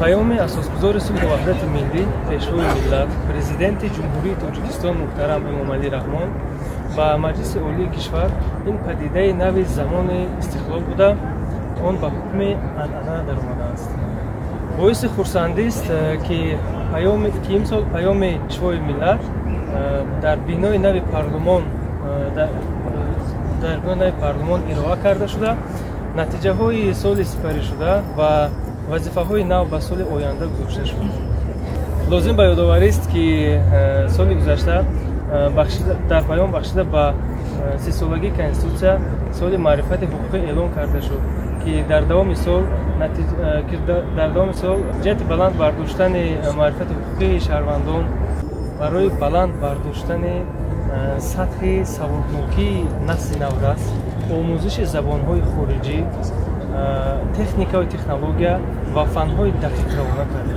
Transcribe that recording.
Паёми Асосгузори сулҳу ваҳдати миллӣ, Пешвои миллат, Президенти Ҷумҳурии Тоҷикистон муҳтарам Эмомалӣ Раҳмон ба Маҷлиси Олии кишвар ин падидаи нави замони истиқлол буда, он ба ҳукми анъана даромадааст. Боиси хурсандист, ки ки имсол паёми Пешвои миллат дар бинои нави парлумон дар бинои нави парлумон ироа карда шуда, натиҷаҳои соли сипаришуда ва вазифаҳои нав ба соли оянда гузошта шуд. Лозим ба ёдоварист, ки соли гузашта дар паём бахшида ба 30-солагии Конститутсия соли маърифати ҳуқуқӣ эълон карда шуд, ки дар давоми сол ҷиҳати баланд бардоштани маърифати ҳуқуқии шаҳрвандон, барои баланд бардоштани сатҳи саводнокии насли наврас, омӯзиши забонҳои хориҷӣ, техникаю технология ва фанҳои дақиқ равона карда.